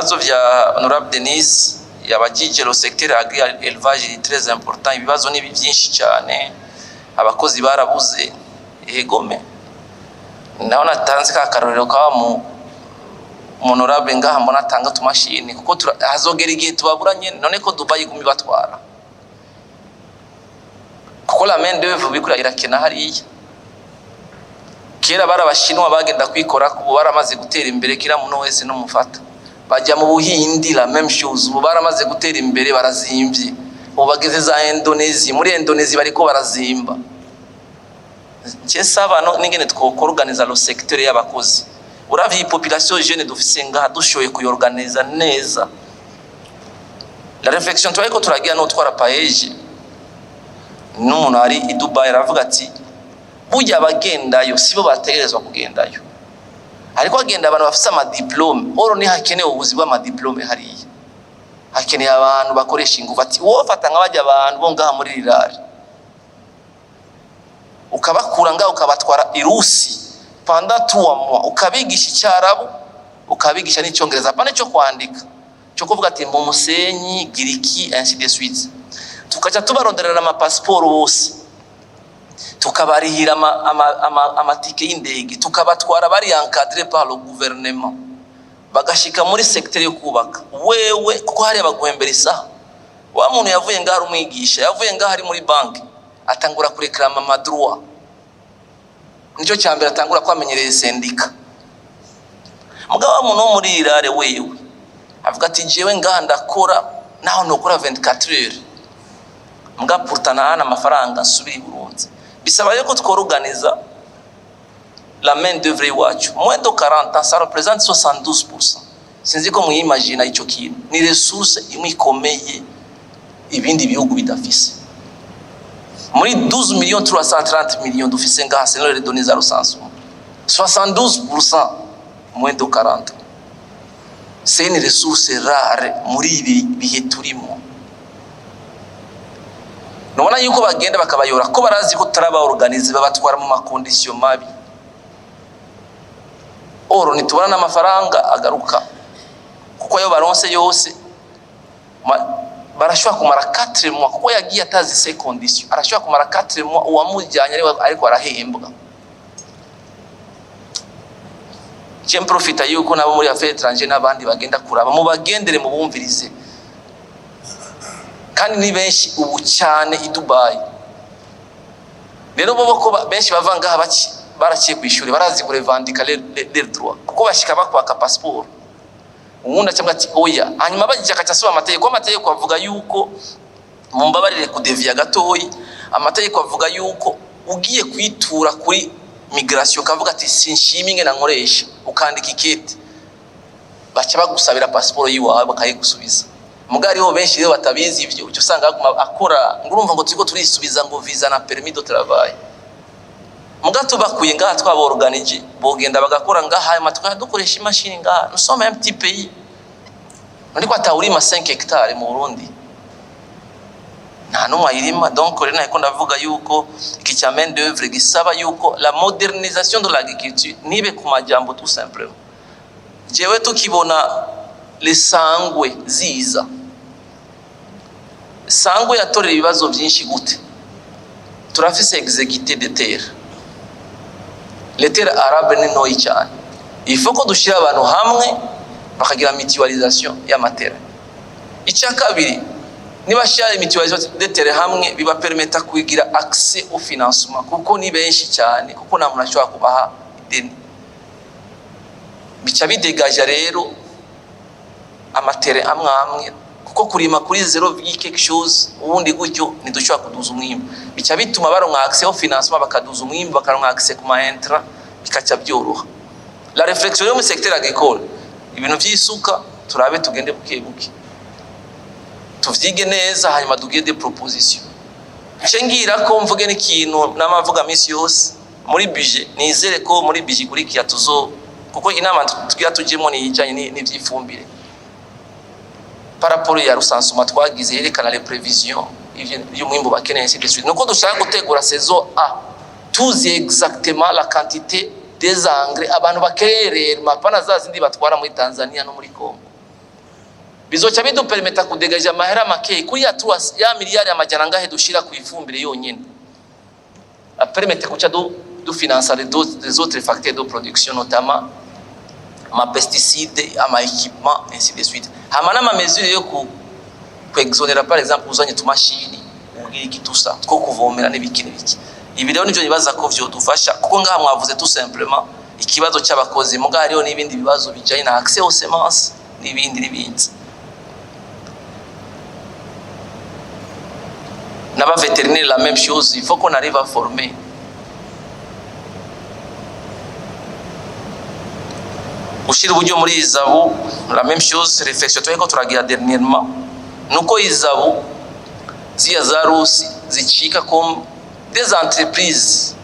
Ibibazo vya honorable Denise yabajije, le secteur agri élevage est très important. Ibibazo ni byinshi cyane, abakozi barabuze. Egome naho natanze ka karorero kaba mu honorable ngaha, mbona atanga tumashini kuko hazogera igihe tubaburanye. None ko Dubai iguma ibatwara, kuko la main d'œuvre bikura irakena hariya. Kera bari Abashinwa bagenda kwikora, ubu baramaze gutera imbere, kira muntu wese n'umufata bajya mu Buhindi, la même chose, ubu baramaze gutera imbere, barazimvye. Ubu bageze za Indonesia, muri Indonesia bariko barazimba. Nce saba no n'ingene twokorganiza le secteur y'abakozi. Uravye iyi population jeune dufise ngaha, dushoboye kuyorganiza neza. La réflexion twariko turagira no twara PAEEJ n'umuntu ari i Dubai, aravuga ati burya abagendayo sibo bategerezwa kugendayo, ariko hagenda abantu bafise ama diplômes. Or ntihakenewe ubuzi bw'ama diplômes hariya, hakeneye abantu bakoresha ingufu. Ati wofata nka bajya abantu bo ngaha muri rirare, ukabakura ngaha ukabatwara irusi pendant 3 mois, ukabigisha Icyarabu, ukabigisha n'Icyongereza, apana cyo kwandika, cyo kuvuga ati mu musenyi giriki, ainsi de suite, tukaca tubaronderera amapasiporo bose, tukabarihira amatike y'indege, tukabatwara bari encadré par le gouvernement, bagashika muri secteur yo kubaka. Wewe kuko hariya baguhembera isaha. Wa muntu yavuye ngaho ari umwigisha, yavuye ngaho ari muri banki, atangura kureklama ama droits. Nicyo cya mbere atangura kwamenyereye syndicat. Mugabo wa muntu wo muri irare wewe avuga ati jewe ngaha ndakora naho nokora 24 heures, mbwa pourtant nahana amafaranga nsubira i Burundi. Bisaba yuko tworganiza la main d'œuvre iwacu. Moins de 40 ans, ça représente 72%. Sinzi ko mwimagina ico kintu, ni ressource imwe ikomeye ibindi bihugu bidafise. Muri 12 millions 330 millions dufise ngaha, selon les données za recensement, 72% moins de 40, c'est une ressource rare muri ibi bihe turimo. Nubona yuko bagenda bakabayora ko barazi ko tutarabaorganize, babatwara mu ma conditions mabi. Or ntitubona n'amafaranga agaruka, kuko ayo baronse yose barashobora kumara 4 mois, kuko yagiye atazi ses conditions, arashobora kumara 4 mois uwamujyanye ariko arahembwa. Je profita yuko nabo muri affaires étrangères n'abandi bagenda kuraba, mubagendere, mubumvirize, kandi ni benshi ubu cyane i Dubai. Rero bo ko benshi bava ngaha baraciye ku ishuri, barazi kurevandika les droits, kuko bashika bakwaka passeport, ubundi acamwa ati oya. Hanyuma bagiye akaca asoma amategeko. Amategeko avuga yuko, mumbabarire kudeviya gatoyi, amategeko avuga yuko ugiye kwitura kuri migration ukavuga ati sinshima ingene nkoresha, ukandika ikete, baca bagusabira pasiporo yiwawe bakayigusubiza. Muga hariho benshi rero batabizi ivyo, uca usanga aguma akora ngo urumva ngo turiko turisubiza ngo visa na permis de travail. Muga tubakuye ngaha twaborganije, bogenda bagakora ngaha, hanyuma tukaba dukoresha imashini ngaha. Nous sommes un petit pays, ariko atawurima 5 hectares mu Burundi, nta n'umwe ayirima. Donc rero nariko ndavuga yuko iki cya main d'œuvre gisaba yuko la modernisation de l'agriculture nibe ku majambo tout simplement. Jewe tukibona lesangwe ziza, Sangwe yatorera ibibazo byinshi gute? Turafise exiguïté de terre, les terres arables ni ntoyi cyane. Il faut ko dushyira abantu hamwe bakagira mutualisation y'ama terres. Icya kabiri, niba shyira mutualisation de terre hamwe, bibapermeta kugira accès au financement, kuko ni benshi cyane, kuko nta muntu ashobora kubaha ideni. Bica bidegaja rero ama terres amwe amwe, kuko kurima kuri zéro quelque chose ubundi gutyo ntidushobora kuduza umwimbu. Bica bituma baronka accès au financement, bakaduza umwimbu, bakaronka accès ku ma intrants, bikaca byoroha. La réflexion yo mu secteur agricole, ibintu vy'isuka, turabe tugende buke buke, tuvyige neza, hanyuma tugire des propositions. Nce ngira ko mvuge n'ikintu n'amavuga misi yose muri budget. Nizere ko muri budget ikurikira tuzo, kuko inama tugira tujemo ni ijanye n'ivy'ifumbire par rapport ya recensement twagize yerekana les prévisions y'umwimbu bakeneye, ainsi de suite. Nuko dushaka gutegura saison A tuzi exactement la quantité des engrais abantu bakeneye réellement, pana za zindi batwara muri Tanzania no muri Congo. Bizoca bidupermeta kudegaja amahera make kuri ya trois ya miliyari amajana ngahe dushira ku ifumbire yonyene, apermete kuca du financer les autres facteurs de production, notamment ama pesticides, ama équipement, ainsi de suite. Hama n'ama mesure yo ku kwexonera, par exemple uzanye tumashini ugira iki, tusa two kuvomera n'ibiki n'ibiki. Ibi rero nivyo nibaza ko vyodufasha, kuko ngaha mwavuze tout simplement ikibazo cy'abakozi, muga hariho n'ibindi bibazo bijanye na accès aux semences n'ibindi n'ibindi, n'aba vétérinaire, la même chose, il faut qu'on arrive à former. Gushyira uburyo muri ISABU, la même chose. Réflexion turiko turagira dernièrement nuko ISABU ziya za rusi zicika comme des entreprises.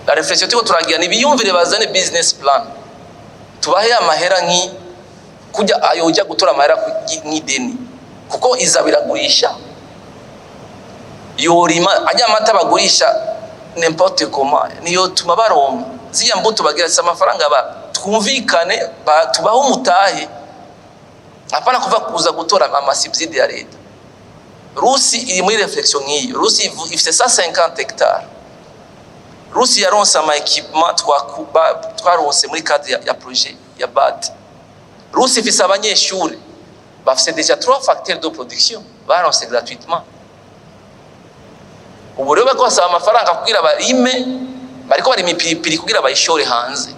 La réflexion turiko turagira ni biyumvire, bazane business plan, tubahe amahera nki kujya ayo ujya gutora amahera nk'ideni, kuko ISABU iragurisha, yorima ajya amata bagurisha n'importe comment, niyo tuma baronka ziya mbuto bagira si amafaranga. Ba twumvikane, tubahe umutahe, hapana kuva kuza gutora ama subsides ya leta. Rusi iri muri réflexion nk'iyo. Rusi ifite 150 hectares. Rusi yaronse ama équipement twaronse muri cadre ya projet ya BAD. Rusi ifise abanyeshuri bafise déjà trois facteurs de production baronse gratuitement. Ubu rero bariko basaba amafaranga kugira barime, bariko barima ipiripiri kugira bayishore hanze,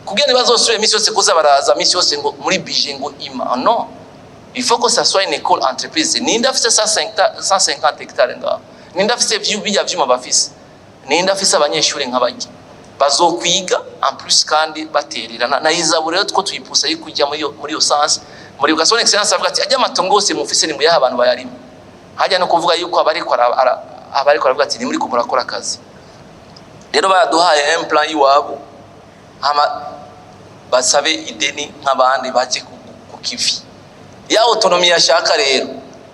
kugira ntibazosubire imisi yose kuza baraza imisi yose ngo muri budget ngo ima. Non, il faut que ça soit une école entreprise. Ninde afise 150 hectares ngaho? Ninde afise bijya vyuma bafise? Ninde afise abanyeshuri nk'abajya bazokwiga en plus kandi baterera na ISABU? Rero two tuyipusa yo kujya muri iyo sens. Muri Son Excellence avuga ati: "Ajya amatongo yose mufise ni muyaha abantu bayarima." Hajya no kuvuga yuko abariko aravuga ati: "Ni muri ko murakora akazi." Rero baduhaye un plan y'iwabo, hama basabe ideni nk'abandi, baje ku kivi ya autonomie yashaka. Rero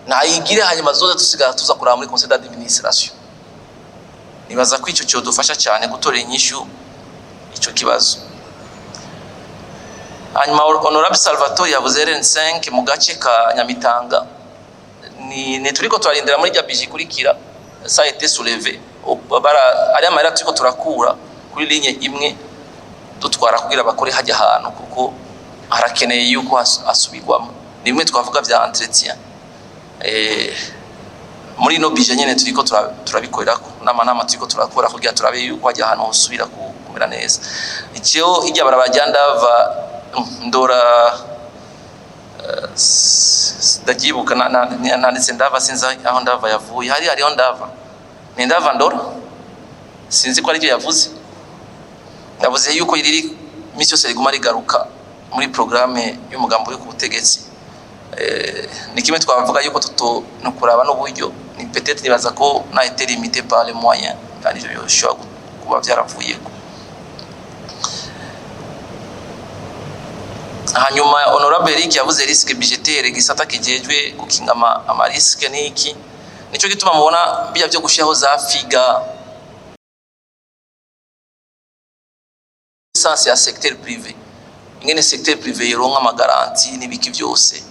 nayigire, hanyuma zoze tusigara tuza kuraba muri conseil d'administration. Nibaza ko ico cyodufasha cyane gutorera inyishu ico kibazo. Hanyuma honorable Salvatore yavuze RN5 mu gace ka Nyamitanga. Ni turiko turarindira muri rya budget ikurikira. Ça a été soulevé, bara ari amahera turiko turakura kuri ligne imwe dutwara kugira bakore hajya ahantu, kuko harakeneye yuko hasubirwamo. Ni bimwe twavuga vya entretien. Muri ino budget nyene turiko turabikorerako n'amanama turiko turakora kugira turabe yuko hajya ahantu hosubira kumera neza. Icyo ijya barabara rya Ndava Ndora, ndabyibuka nanditse Ndava, sinzi aho Ndava yavuye. Hariho Ndava, ni Ndava Ndora, sinzi ko aribyo yavuze. Yavuze yuko riri misi yose riguma rigaruka muri programme y'umugambi uri ku butegetsi. Ni kimwe twavuga yuko tuto no kuraba n'uburyo ni peut-être, nibaza ko n'a été limité par les moyens, kandi ivyo bishobora kuba byaravuyeko. Hanyuma honorable Eric yavuze risque budgétaire, gisata kijejwe gukinga ama risque niki. Nico gituma mubona bijya byo gushiraho za FIGA sens ya secteur privé, ingene secteur privé yoronka ama garanties n'ibiki byose.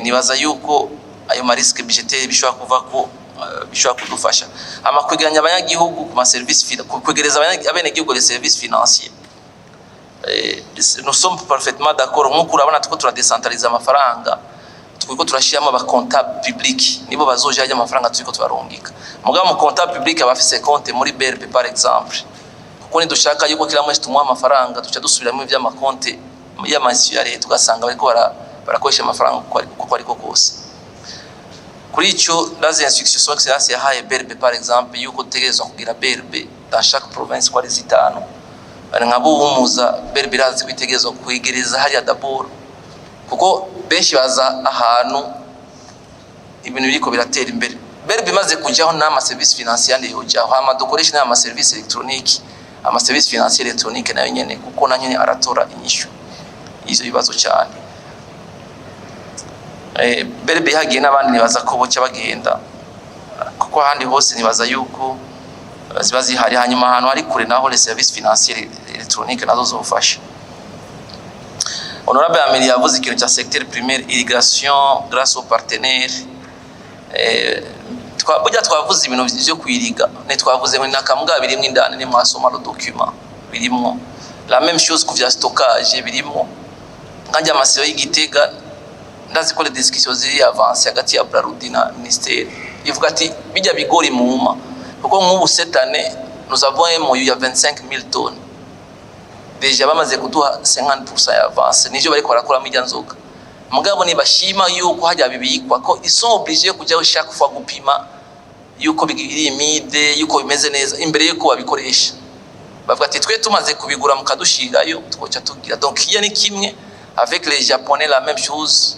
Nibaza yuko ayo ma risque budgétaire bishobora kuva ko bishobora kudufasha ama kwegeranya abanyagihugu ku ma service, kwegereza abenegihugu les services financiers. Nous sommes parfaitement d'accord. Nk'uko urabona tuko turadecentraliza amafaranga, turiko turashiramo aba comptable public, nibo bazoja ajya amafaranga turiko turarungika. Mugabo mu comptable public aba afise compte muri BRB par exemple, kuko nidushaka yuko kila mwezi tumuha amafaranga, tuca dusubiramo ivy'amakonte y'amasi ya leta, ugasanga bariko barakoresha amafaranga uko ariko kose. Kuri ico, ndazi instruction Son Excellence yahaye BRB par exemple, yuko dutegerezwa kugira BRB dans chaque province, ko ari zitanu. Bari nka Buhumuza, BRB irazi kwitegerezwa kwegereza hariya d'abord, kuko benshi baza ahantu ibintu biriko biratera imbere. BRB imaze kujaho n'ama service financier yandi yojaho, hama dukoreshe n'ama service électronique, ama service financier électronique nayo nyene, kuko na nyene aratora inyishu y'ivyo bibazo cyane. BRB hagiye n'abandi, nibaza ko boca bagenda, kuko ahandi hose nibaza yuko ziba zihari. Hanyuma ahantu hari kure naho les services financiers électroniques nazo zofasha. Honorable Amélie yavuze ikintu cya secteur primaire, irrigation grâce aux partenaires. Burya twavuze ibintu vyo kwiriga, ntitwavuze ngo nakamugaba birimwo indani. Ni mwasoma le document, birimwo. La même chose ku vya stockage, birimwo. Nkajya ama silos y'Igitega, ndazi ko les discussions ziri avancées hagati ya Brarudi na ministère, ivuga ati bijya bigori muma, kuko nk'ubu cette année nous avons un MOU ya 25 000 tonnes, déjà bamaze kuduha 50% ya avance, nivyo bariko barakuramo ijya nzoga. Mugabo nibashima yuko hajya bibikwa, ko ils sont obligés kujyaho chaque fois gupima yuko biri humide, yuko bimeze neza imbere yuko babikoresha. Bavuga ati twe tumaze kubigura mukadushirayo, twoca tugira. Donc iyo ni kimwe. Avec les Japonais, la même chose,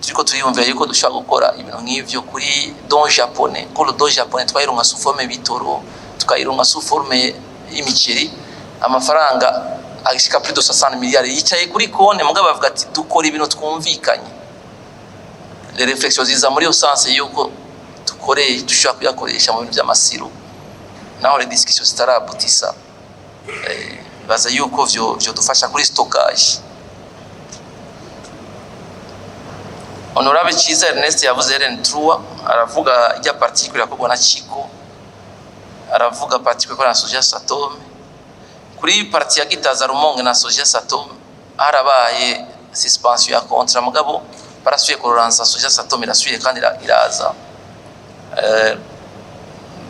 turiko turiyumvira yuko dushobora gukora ibintu nk'ivyo kuri don japonais, ko le don japonais twayironka sous forme bitoro, tukayironka sous forme y'imiceri. Amafaranga agishika plus de 60 milliards yicaye kuri konte, mugabo bavuga ati dukora ibintu twumvikanye. Les réflexions ziza muri iyo sens yuko dukore, dushobora kuyakoresha mu bintu by'ama silos, naho les discussions zitarabutisa. Baza yuko vyo dufasha kuri stockage. Honorable Ciza Ernest yavuze RN3, aravuga ijya partie irakorwa na Chico, aravuga partie ikorwa na Soja Satome. Kuri partie ya Gitaza Rumonge na Soja Satome harabaye suspension ya contrat, mugabo barasubiye kururansa. Soja Satome irasubiye kandi iraza.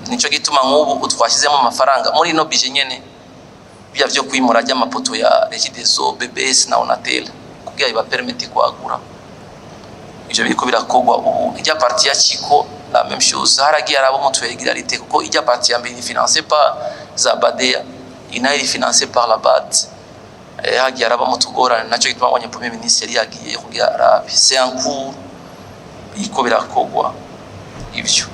Nico gituma nk'ubu twashyizemo amafaranga muri ino budget nyene, bya vyo kwimura ry'amapoto ya Regideso, BBS na Onatel, kugira ibapermete kwagura. Ivyo biriko birakogwa ubu. Ijya partie ya Chico, la même chose, haragiye arabo mu régularité, kuko ijya partie ya mbere iri financée par za BADEA, inayo iri financée par la BAD. Hagiye araba mu tugorane, naco gituma abonye premier ministre yari yagiye kugira arabe. C'est en cours, biriko birakogwa ivyo.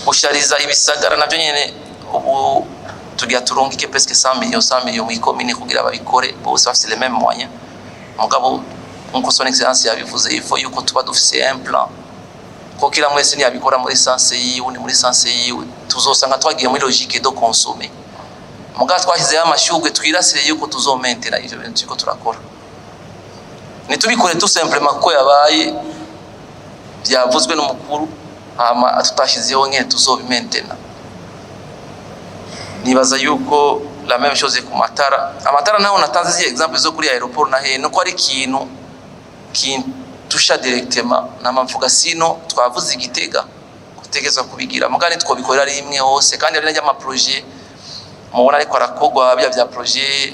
Gushariza ibisagara navyo nyene, ubu tugira turungike presque 100 millions, 100 millions mw'ikomine kugira babikore bose bafise les mêmes moyens. Mugabo nkuko Son Excellence yabivuze, il faut yuko tuba dufise un plan, ko kila mwese ntiyabikora muri sens yiwe, ni muri sens yiwe, tuzosanga twagiye muri logique de consommer. Mugabo twashyizeho amashurwe, twirasire yuko tuzomentera ivyo bintu turiko turakora, ntitubikore tout simplement kuko yabaye byavuzwe n'umukuru, hama tutashyizeho nyene tuzobimentena. Nibaza yuko la même chose ku matara. Amatara naho natanze zi exemple zo kuri aéroport na hehe, nuko ari ikintu kintusha directement namamvuga. Sino twavuze Igitega gutegeza kubigira, mugabo ntitwobikorera rimwe hose. Kandi hari n'ama projet mubona ariko arakogwa, bya bya projet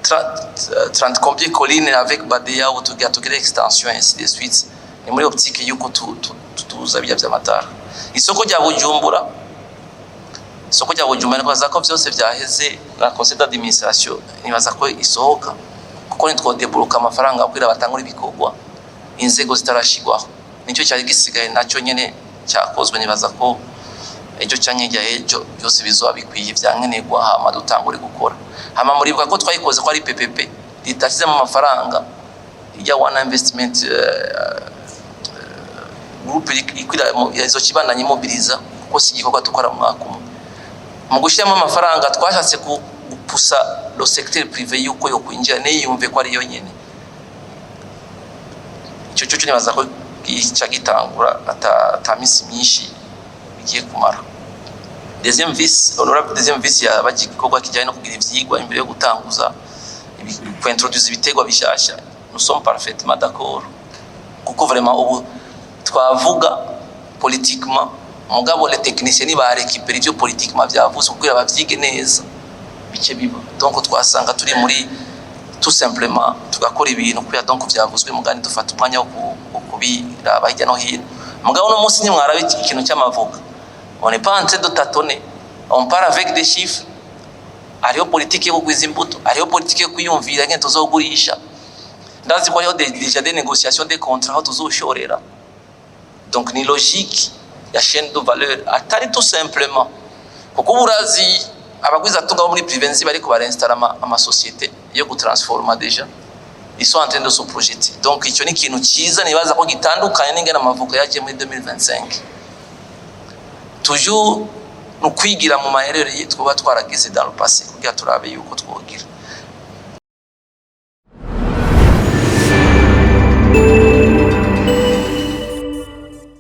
30 combien collines avec Badea, ubu tugira tugire extension, ainsi de suite. Ni muri optique yuko tuza bijya by'amatara. Isoko rya Bujumbura, isoko rya Bujumbura, nibaza ko byose byaheze na conseil d'administration, nibaza ko isohoka, kuko nitwodebloka amafaranga kugira batangure ibikorwa inzego zitarashigwaho. Nicyo cyari gisigaye, nacyo nyene cyakozwe. Nibaza ko ejo canke hirya ejo byose bizoba bikwiye vyankenerwa, hama dutangure gukora. Hama muribuka ko twayikoze ko ari PPP, ritashyizemo amafaranga ijya One Investment Group ikwira izo kibandanye imobiliza, kuko si igikorwa dukora mu mwaka umwe. Mu gushyiramo amafaranga twashatse gupusa le secteur privé yuko yo kwinjira, niyumve ko ari yo nyene. Icyo cyo nibaza ko gica gitangura ata minsi myinshi bigiye kumara. Deuxième vice, honorable deuxième vice, yabaje igikorwa kijyanye no kugira ivyigwa imbere yo gutanguza kuintroduce ibitegwa bishasha. Nous sommes parfaitement d'accord, kuko vraiment ubu twavuga politiquement, mugabo les techniciens nibarekipera ivyo politiquement vyavuze kugira bavyige neza, bice biba. Donc twasanga turi muri tout simplement tugakora ibintu kubera donc vyavuzwe, mugani dufata umwanya wo kubiraba hirya no hino. Mugabo uno munsi ntimwaraba ikintu cy'amavoka, on n'est pas en train de tâtonner, on part avec des chiffres. Hariho politike yo kugwiza imbuto, hariho politike yo kwiyumvira ngene tuzogurisha. Ndazi ko hariho déjà des négociations des contrats aho tuzoshorera. Donc ni logique ya chaîne de valeur, atari tout simplement kuko ubu urazi abagwizatunga bo muri privé nzi bariko barinstalla amasociété yo gutransforma, déjà ils sont en train de se projeter. Donc icyo ni ikintu cyiza, nibaza ko gitandukanye n'ingene amavuko yagiye muri 2025. Toujours ni ukwigira mu maherere twaba twaragize dans le passé kugira turabe yuko twogira.